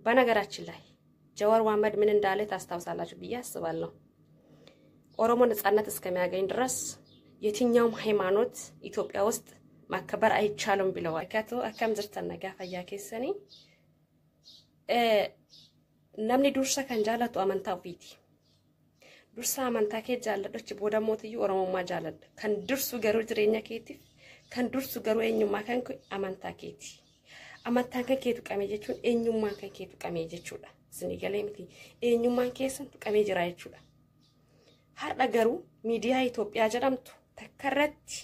በነገራችን ላይ ጀዋር መሐመድ ምን እንዳለ ታስታውሳላችሁ ብዬ አስባለሁ። ኦሮሞ ነጻነት እስከሚያገኝ ድረስ የትኛውም ሃይማኖት ኢትዮጵያ ውስጥ ማከበር አይቻልም ብለዋል። ከቶ akkam jirtan? Nagaa fayyaa keessanii? Namni dursa kan jaalatu amantaa ofiiti. Dursa amantaa kee jaalladhu, achi booda mootiyyuu Oromummaa jaalladhu. Kan dursu garuu jireenya keetiif, kan dursu garuu eenyummaa kan kee amantaa keeti. Amantaan kan kee tuqame jechuun eenyummaan kan kee tuqame jechuudha. Isin galee miti? Eenyummaan keessan tuqamee jira jechuudha. Har'a garuu miidiyaa Itoophiyaa jedhamtu takkarratti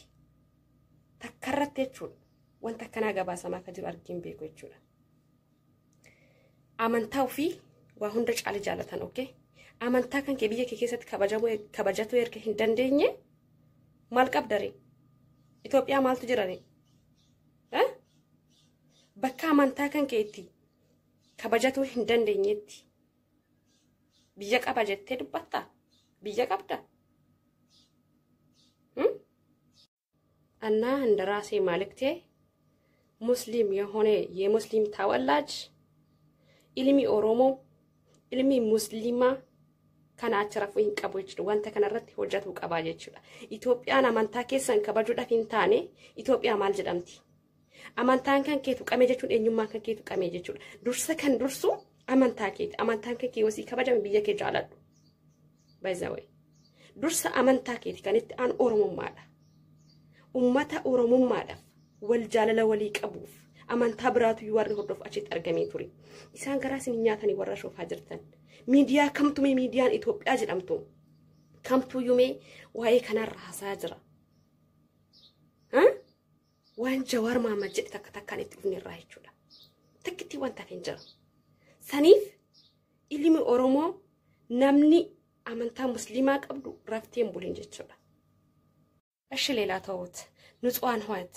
takkarratti jechuudha. Wanta akkanaa gabaasamaa akka jiru argin beeku jechuudha. Amantaa ofii waa hunda caala jaalatan, okay? Amantaa kan kee biyya kee keessatti kabajamuu kabajatu erga hin dandeenye maal qabdaree? Itoophiyaa maaltu jirare? Bakka amantaa kan kee itti kabajatuu hin dandeenyetti biyya qaba jettee dubbattaa? Biyya qabda? እና እንደራሴ ማልክቴ ሙስሊም የሆነ የሙስሊም ተወላጅ ilmi Oromoo, ilmi Musliimaa kana achi rafuu hin qabu jechuudha. Wanta kanarratti hojjetuu qabaa jechuudha. Itoophiyaan amantaa keessan kabajuudhaaf hin taane Itoophiyaa maal jedhamti? Amantaan kan kee tuqame jechuun eenyummaan kan kee tuqame jechuudha. Dursa kan dursu amantaa keeti. Amantaan kan kee wasii kabajame biyya kee jaaladhu. By the way. Dursa amantaa keeti, kan itti aanu Oromummaadha. Ummata Oromummaadhaaf wal jaalala walii qabuuf amantaa biraatu warri hordofu achitti argamee ture. Isaan garaa isin nyaatanii warra shoofaa jirtan. Miidiyaa kamtu mee, miidiyaan Itoophiyaa jedhamtu kamtuyyuu mee waa'ee kanarra haasaa jira? Waan Jawaar Mahammad jedhe takka takkaan itti dhufne irraa jechuudha. Takkitti wanta hin jira. Saniif ilmi Oromoo, namni amantaa Musliimaa qabdu raftee hin bulin jechuudha. እሺ ሌላ ተውት። ንጹሐን ህይወት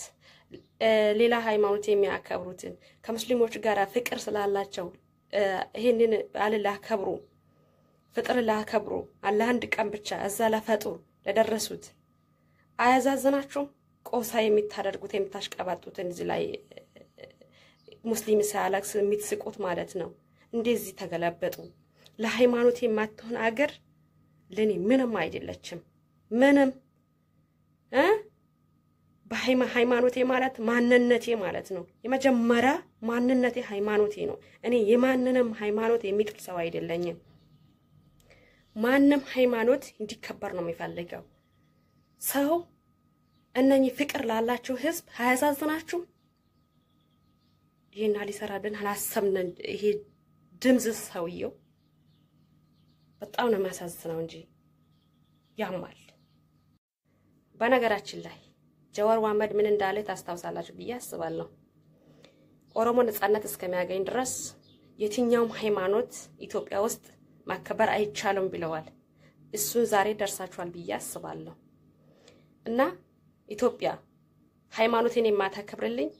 ሌላ ሃይማኖት የሚያከብሩትን ከሙስሊሞች ጋር ፍቅር ስላላቸው ይሄንን በዓል ላከብሩ፣ ፍጥር ላከብሩ ለአንድ ቀን ብቻ እዛ ለፈጡር ለደረሱት አያዛዝናችሁም? ቆሳ የምታደርጉት የምታሽቀባጡትን እዚህ ላይ ሙስሊም ሳያለቅስ የምትስቁት ማለት ነው። እንደዚህ ተገለበጡ። ለሃይማኖት የማትሆን አገር ለኔ ምንም አይደለችም። ምንም እ በሃይማኖቴ ማለት ማንነቴ ማለት ነው። የመጀመሪያ ማንነቴ ሃይማኖቴ ነው። እኔ የማንንም ሃይማኖት የሚጥል ሰው አይደለኝም። ማንም ሃይማኖት እንዲከበር ነው የሚፈልገው ሰው። እነኚህ ፍቅር ላላቸው ህዝብ አያሳዝናችሁ? ይሄን ሊሰራብን አላሰብንን። ይሄ ድምፅ ሰውየው በጣም ነው የሚያሳዝነው እንጂ ያማል። በነገራችን ላይ ጀዋር መሐመድ ምን እንዳለ ታስታውሳላችሁ ብዬ አስባለሁ። ኦሮሞ ነጻነት እስከሚያገኝ ድረስ የትኛውም ሃይማኖት ኢትዮጵያ ውስጥ ማከበር አይቻልም ብለዋል። እሱን ዛሬ ደርሳችኋል ብዬ አስባለሁ። እና ኢትዮጵያ ሃይማኖቴን የማታከብርልኝ፣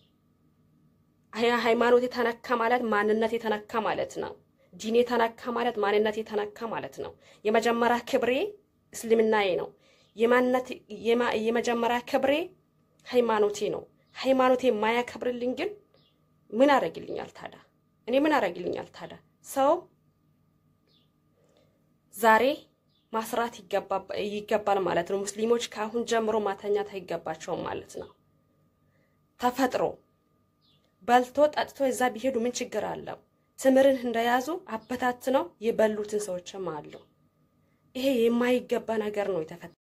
ሃይማኖቴ ተነካ ማለት ማንነቴ ተነካ ማለት ነው። ዲኔ ተነካ ማለት ማንነቴ ተነካ ማለት ነው። የመጀመሪያ ክብሬ እስልምናዬ ነው። የማንነት የመጀመሪያ ክብሬ ሃይማኖቴ ነው። ሃይማኖቴ የማያከብርልኝ ግን ምን አደርግልኛል ታዲያ? እኔ ምን አደርግልኛል ታዲያ? ሰው ዛሬ ማስራት ይገባል ማለት ነው። ሙስሊሞች ከአሁን ጀምሮ ማተኛት አይገባቸውም ማለት ነው። ተፈጥሮ በልቶ ጠጥቶ እዛ ቢሄዱ ምን ችግር አለው? ትምርን እንደያዙ አበታትነው የበሉትን ሰዎችም አሉ። ይሄ የማይገባ ነገር ነው የተፈጠረው።